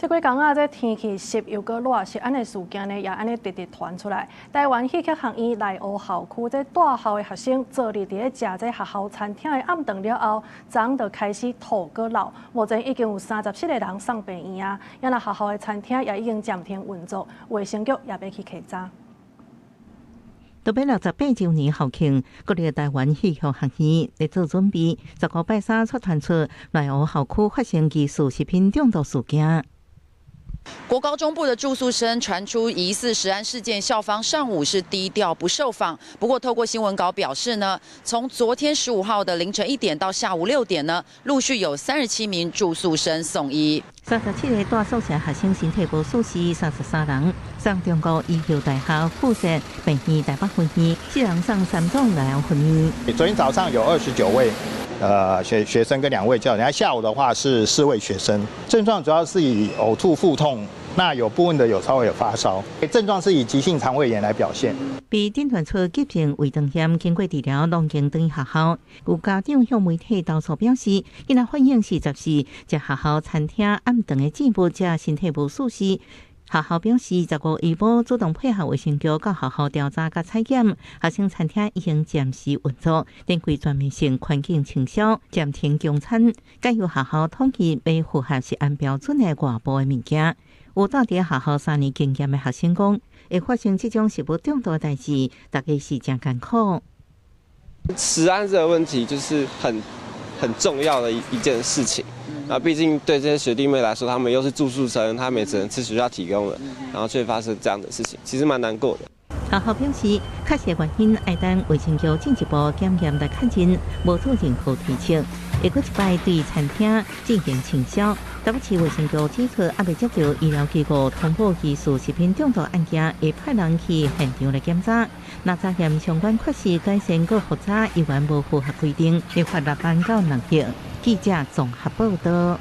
這幾工啊，這天氣濕又閣熱，食安的事件呢，也按呢直直傳出來。臺灣戲曲學院內湖校區這蹛校的學生，昨日佇咧食這學校餐廳的暗頓了後，昨昏就開始吐閣涝。目前已經有37個人送病院啊，啊若學校的餐廳也已經暫停運作，衛生局也欲去稽查。特別68週年校慶，國立臺灣戲曲學院咧做準備。15拜三出傳出內湖校區發生疑似食品中毒事件。國高中部的住宿生傳出疑似食安事件，校方上午是低調不受訪。不過透過新聞稿表示呢，從昨天15號的凌晨1點到下午6點呢，陸續有37名住宿生送醫。37個蹛宿舍學生身體無舒適，33人送中國醫藥大學附設病院台北分院，四人送三總內湖分院。昨天早上有29位學生跟2位教員，下午的話是4位學生，症狀主要是以嘔吐、腹痛，那有部分的有稍微有發燒，症狀是以急性腸胃炎來表現。被診斷出急性胃腸炎，經過治療，攏經轉學校。有家長向媒體投訴表示，囡仔反映是十四食學校餐廳暗頓的食物，才身體無舒適。學校表示，15下晡主動配合衛生局到學校調查佮採檢，學生餐廳已經暫時運作，展開全面性環境清消，暫停供餐，改由學校統一買符合食安標準的外部的物件。有蹛佇學校3年經驗的學生講，會發生這種食物中毒的代誌，大家是誠艱苦。食安這個問題就是很重要的一件事情。啊，畢竟對這些學弟妹來說，他們又是住宿生，他們也只能吃學校提供的，然後卻發生這樣的事情，其實蠻難過的。學校表示，確實原因愛等衛生局進一步檢驗來確認，無做任何推測。下閣一擺對餐廳進行清消。台北市衛生局指出，猶未接到醫療機構通報疑似食品中毒案件，會派人去現場來檢查。若查驗相關確實改善閣複查，依然無符合規定，會罰6萬到2億。記者綜合報道。